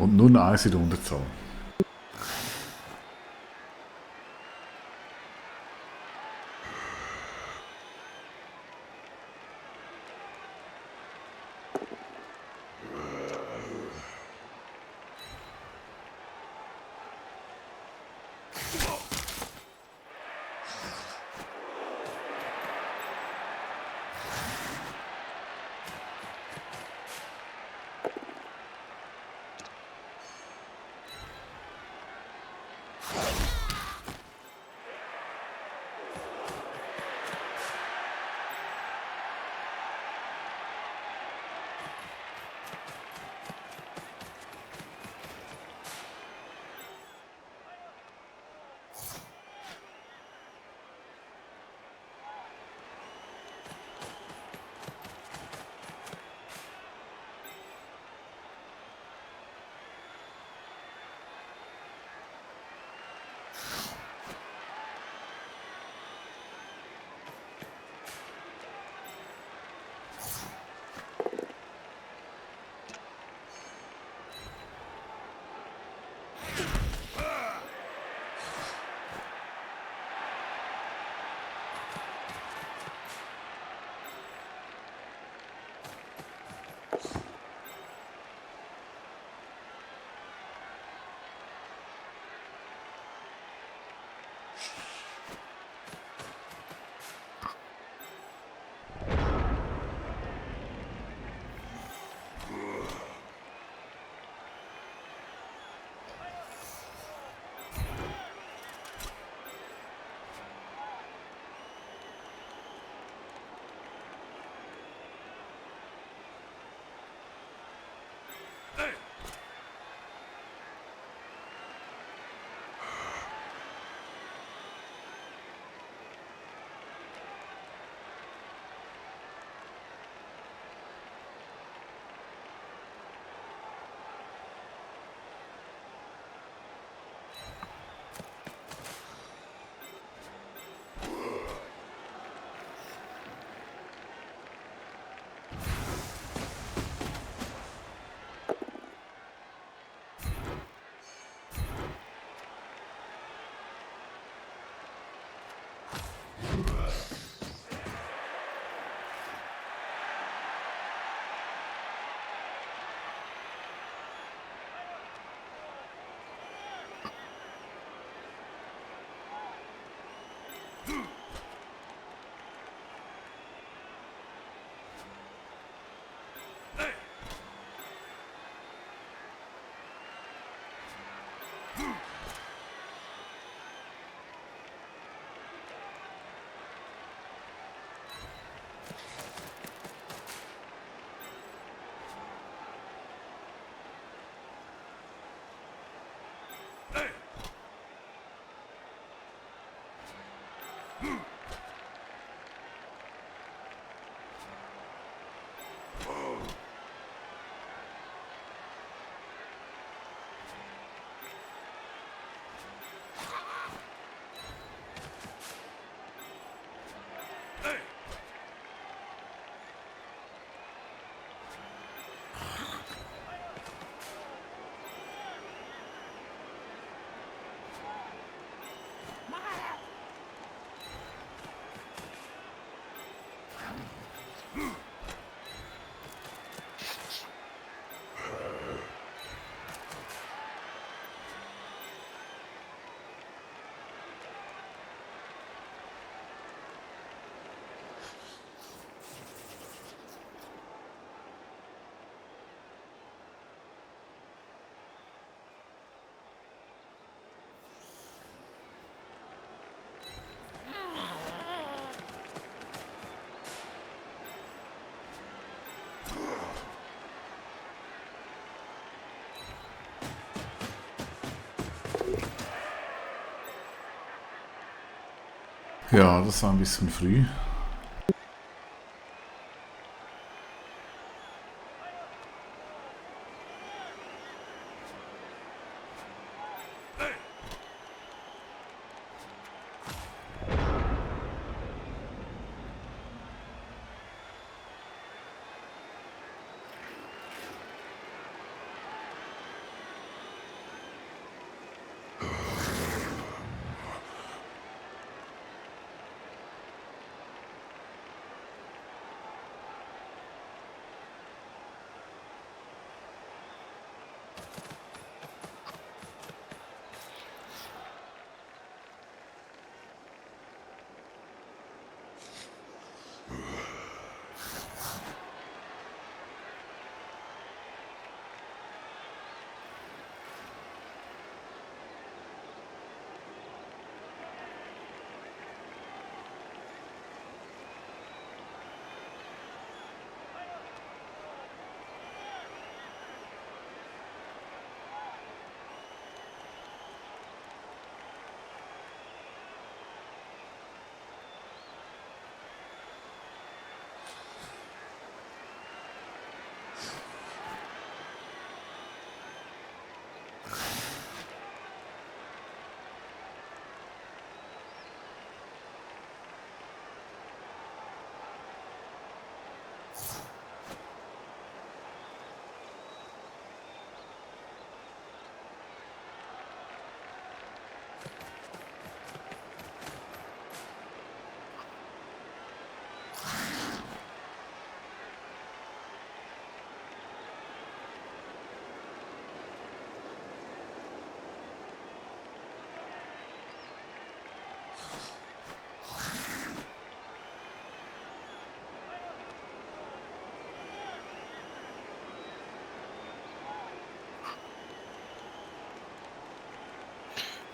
Und nur eine Eins in der Unterzahl. Ja, das war ein bisschen früh.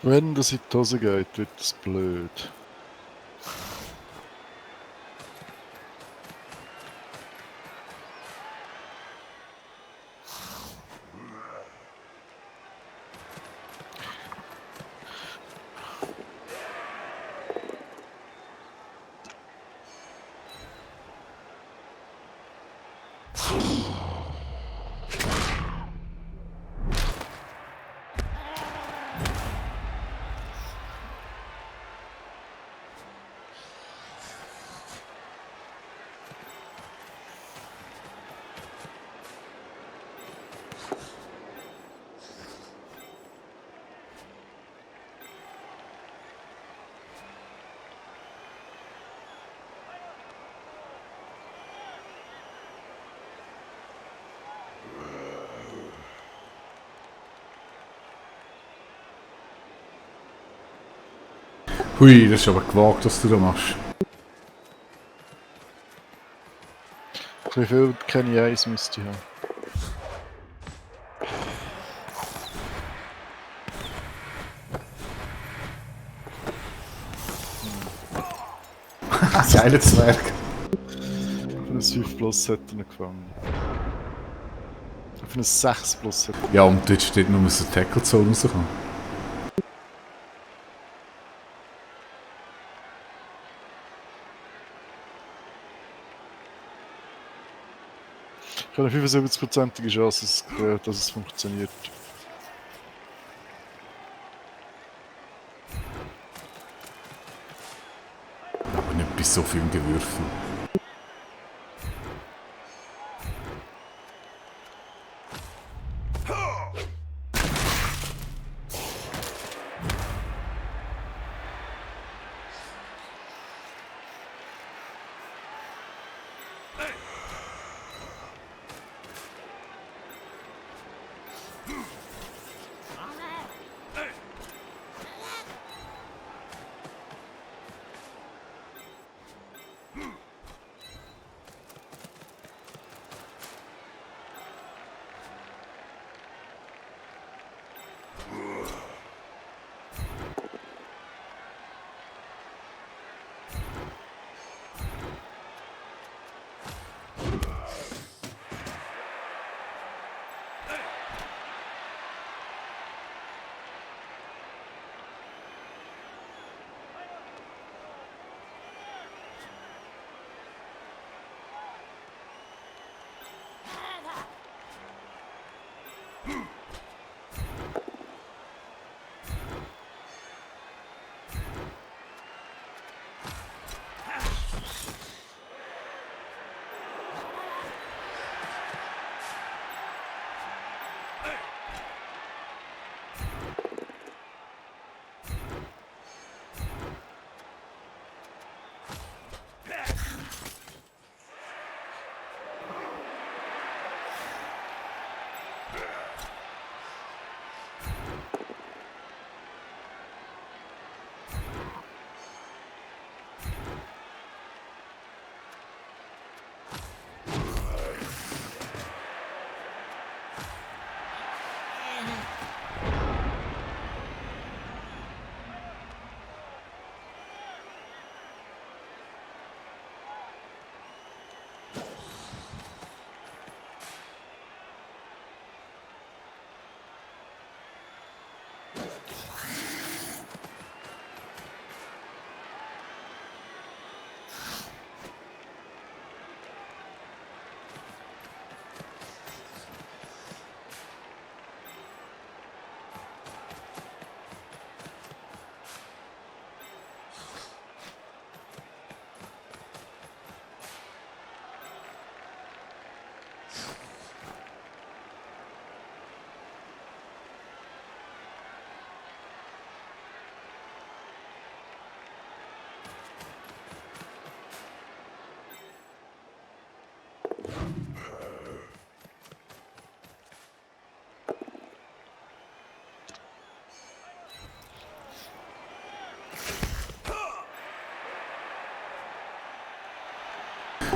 Wenn das in die Hose geht, wird das blöd. Hui, das ist aber gewagt, was du da machst. Wie viel Kenny Eis müsste ich haben? Geiler Zwerg. Für ein 5 Plus hat er ihn gefangen. Für ein 6 Plus hat er Ja, und dort steht nur, dass der Tackle Zone rauskommt. Ich habe eine 75%ige Chance, dass es funktioniert. Aber nicht bei so vielen Gewürfeln.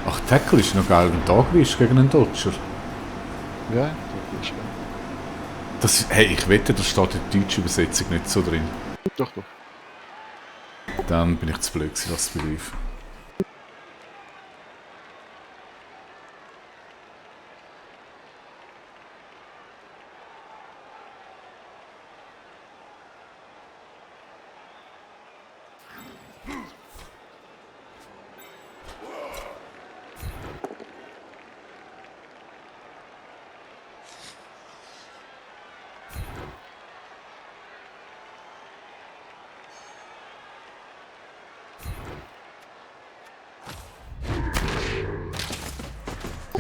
Ach, Tackle ist noch geil, wenn du angewischst gegen einen Dodger. Ja, das ist ja. Das, hey, ich wette, das steht in der deutschen Übersetzung nicht so drin. Doch, doch. Dann bin ich zu blöd gewesen, das zu begreifen.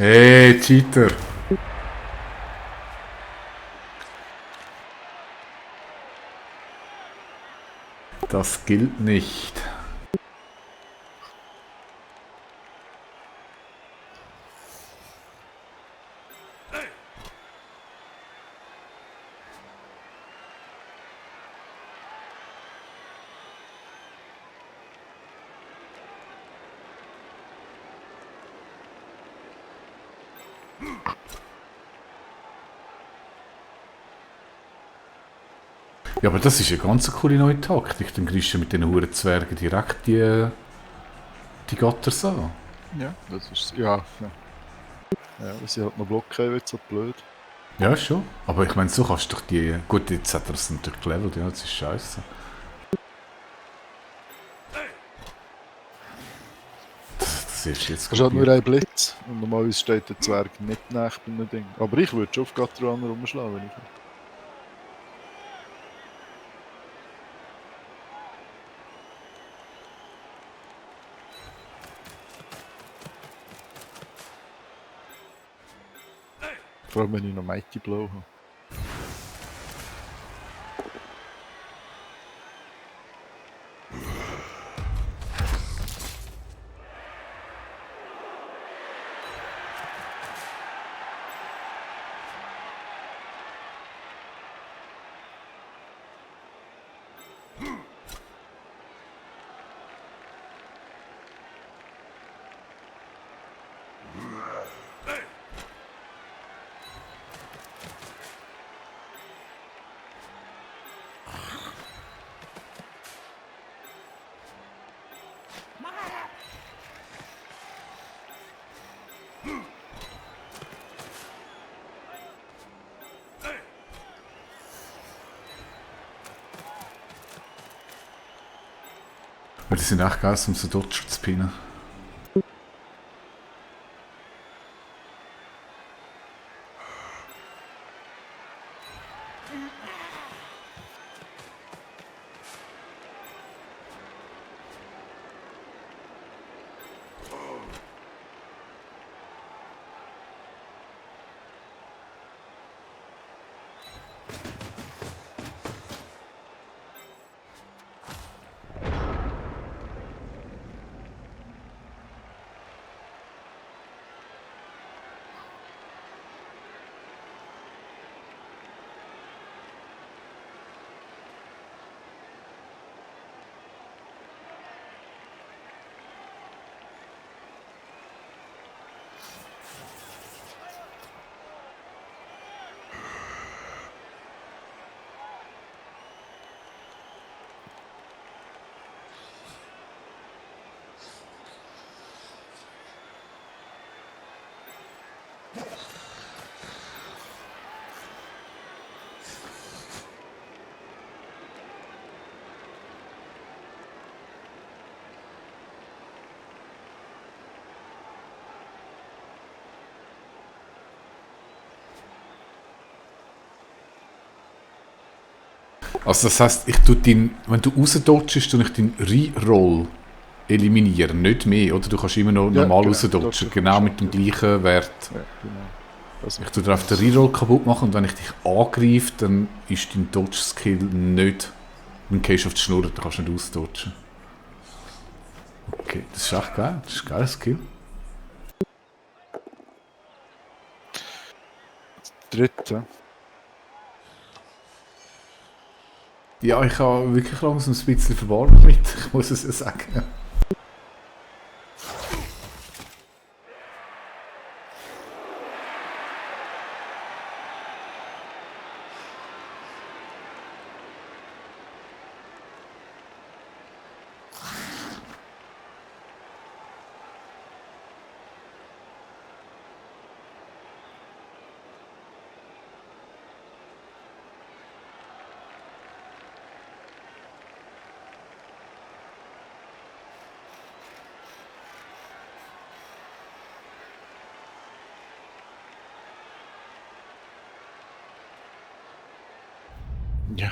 Hey, Cheater! Das gilt nicht. Ja, aber das ist eine ganz coole neue Taktik. Dann kriegst du mit den Huren Zwergen direkt die Gatters an. Ja, das ist. Ja, ja. Ja, weil sie halt noch blockieren, wird so blöd. Ja, schon. Aber ich meine, so kannst du doch die... Gut, jetzt hat er es natürlich gelevelt, ja, das ist scheiße. Das ist jetzt Es ist halt nur ein Blitz und normalerweise steht der Zwerg nicht nach bei einem Ding. Aber ich würde schon auf Gatruaner rumschlagen, wenn ich will. Vor allem, wenn ich noch Mighty Blow habe. Weil die sind echt geil, um so Dodger zu pinnen. Also das heisst, ich tue wenn du rausdodgest, tue ich deinen Reroll eliminieren, nicht mehr, oder? Du kannst immer noch Ja, normal genau, rausdodgen, dodgen genau kannst mit du, dem gleichen Wert. Ja, genau. Also, Ich tue dir auf den Reroll kaputt machen und wenn ich dich angreife, dann ist dein Dodge-Skill nicht... Dann gehst du auf die Schnur, dann kannst du nicht ausdodgen. Okay, das ist echt geil, das ist ein geiler Skill. dritte. Ja, ich habe wirklich langsam ein bisschen verwarnt damit, ich muss es ja sagen. Ja.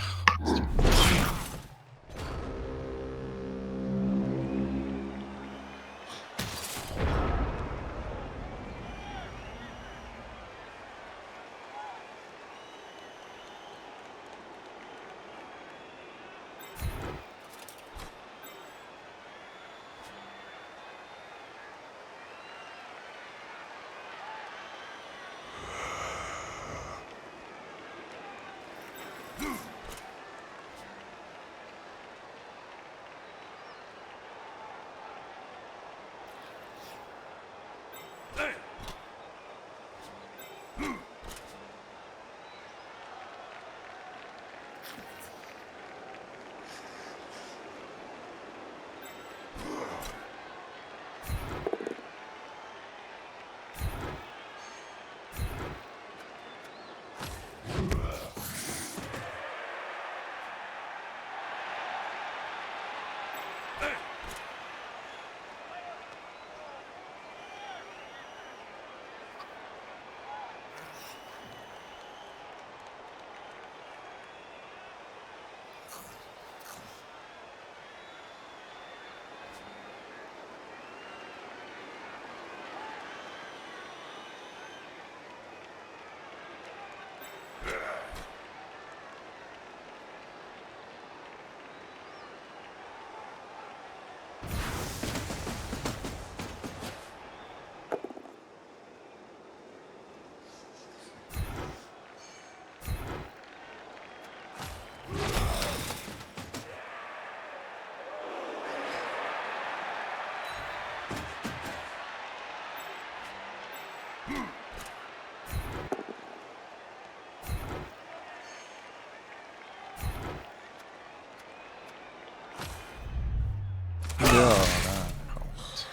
Ja, nein, kommt.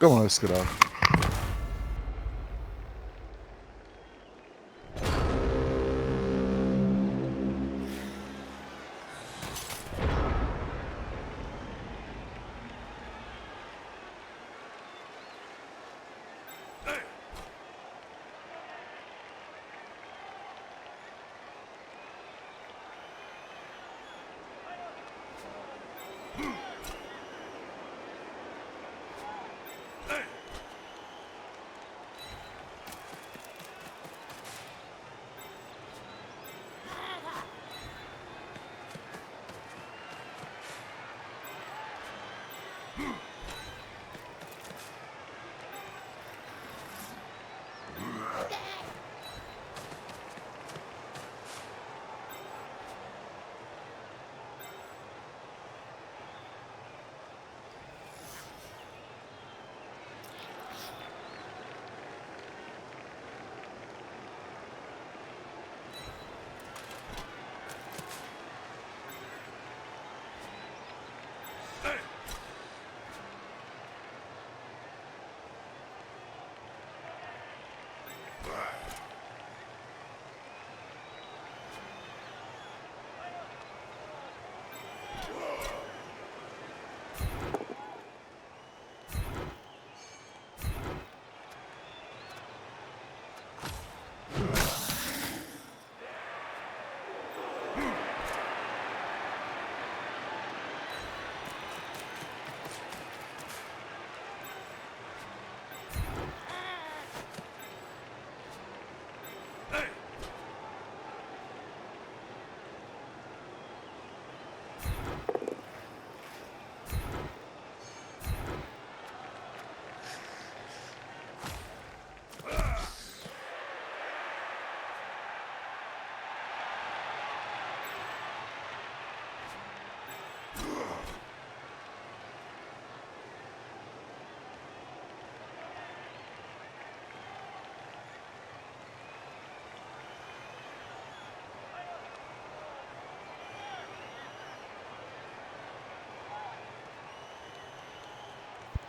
Geh mal ins Gerät.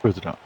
Gut dran.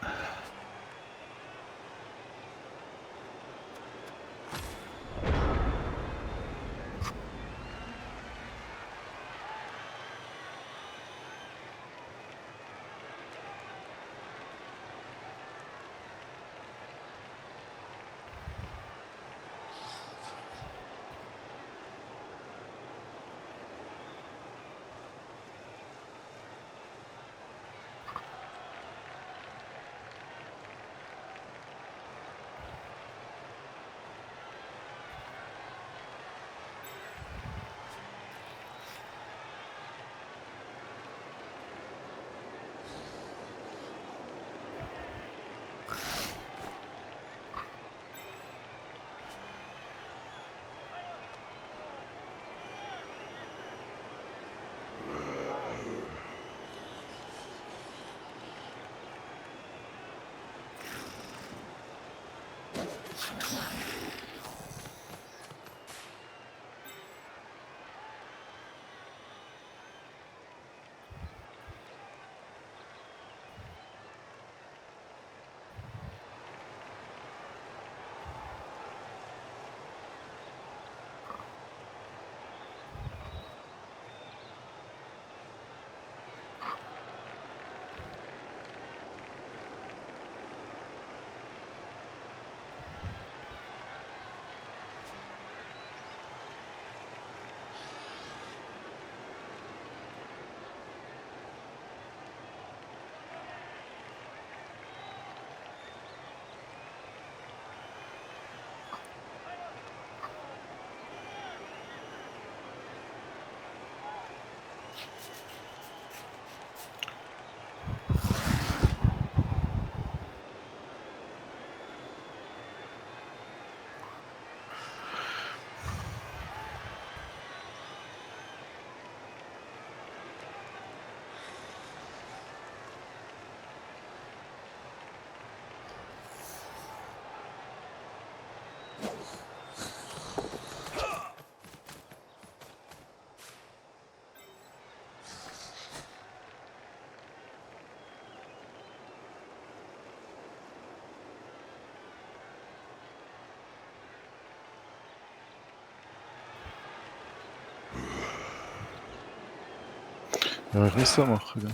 Ja, ich muss das machen, ja.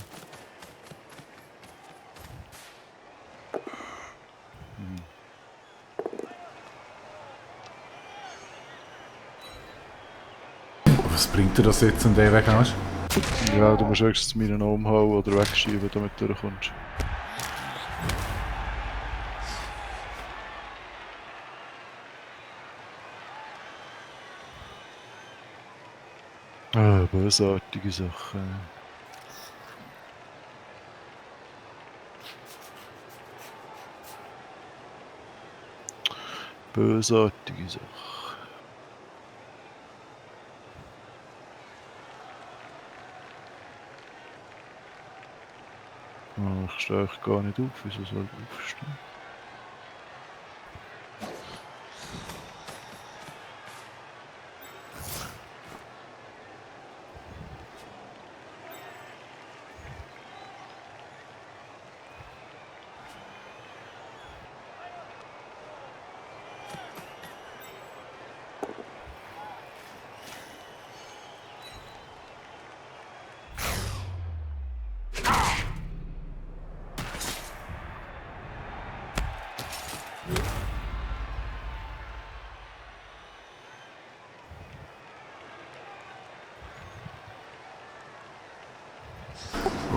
Was bringt dir das jetzt, wenn du den Weg hast? Ja, du musst höchstens meinen umhauen oder wegschieben, damit du durchkommst. Ah, bösartige Sachen. Bösartige Sachen. Ah, ich stehe eigentlich gar nicht auf. Wieso soll ich aufstehen?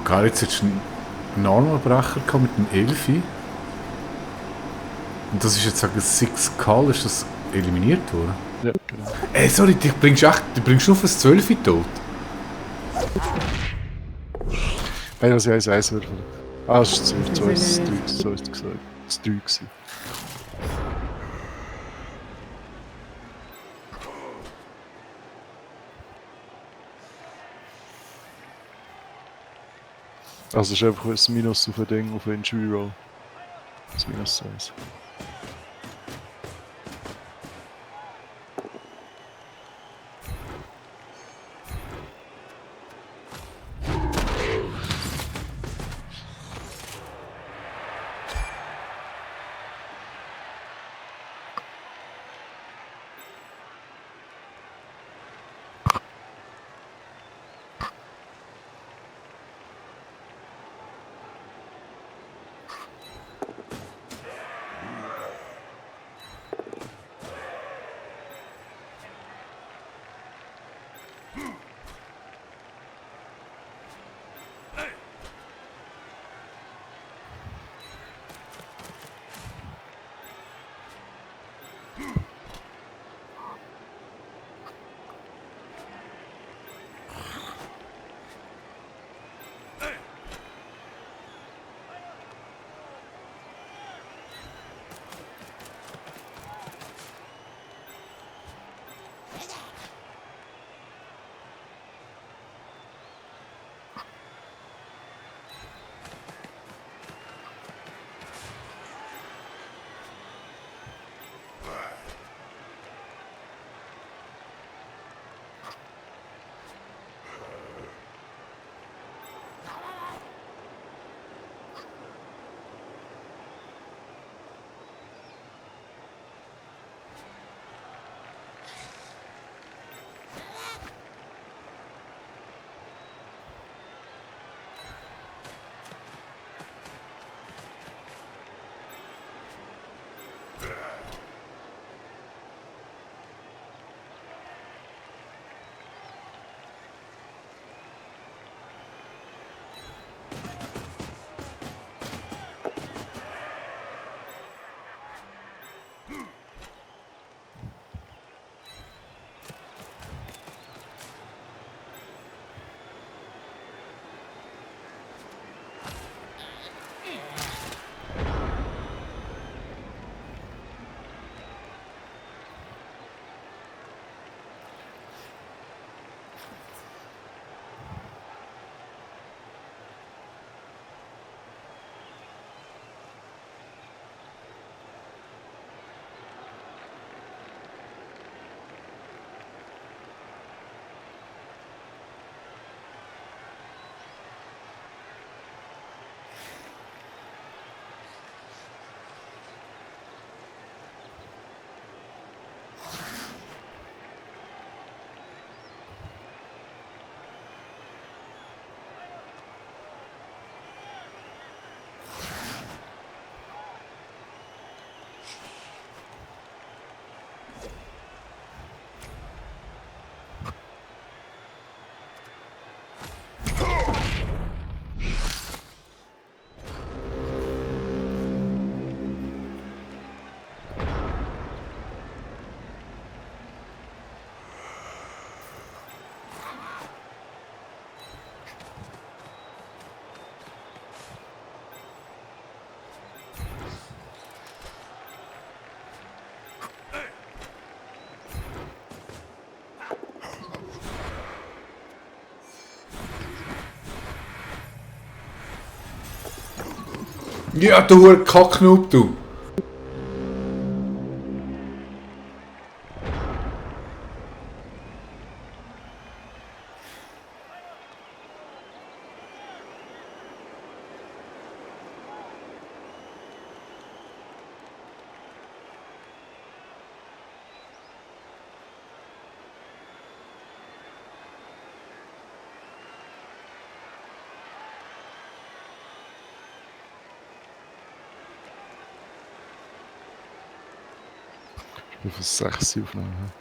Okay, jetzt hättest du einen Armbrecher gehabt mit dem Elfi. Und das ist jetzt sagen 6 Call, ist das eliminiert worden? Ja, genau. Ey, sorry, du bringst nur auf ein 12 tot. Hey, das ist 1 Würfel. Ah, das ist 12, 2 ist 3, so ist es gesagt. Das ist 3 gewesen. Also es ist einfach ein Minus auf ein Ding, auf einen Reroll. Das Minus 1. Ja, du hure Kacknoob, du! Ich bin von 6 aufnehmen.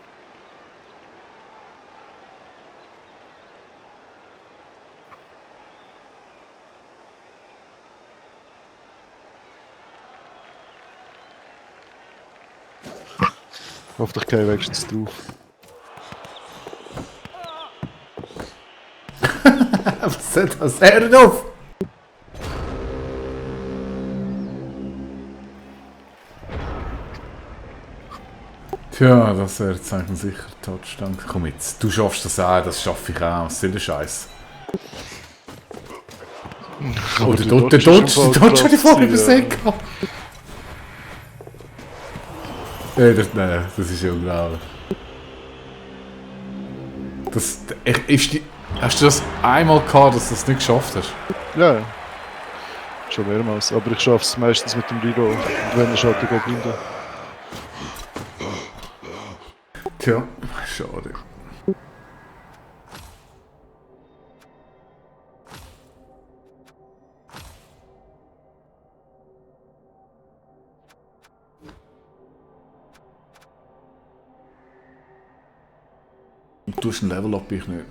Hoffentlich gehe ich wenigstens drauf. Was ist das? Hör auf! Tja, das wäre jetzt eigentlich ein sicher Touchdown. Komm jetzt, du schaffst das auch, das schaffe ich auch. Was soll der Scheiß? Oh, der Dodge hat die voll übersehen. Nein, das ist ja unglaublich. Hast du das einmal gehabt, dass du das nicht geschafft hast? Ja, schon mehrmals. Aber ich schaffe es meistens mit dem Reload. Und wenn ich halt die Goblin da. Tja, schade. Du hast ein Level-Up, ich nicht.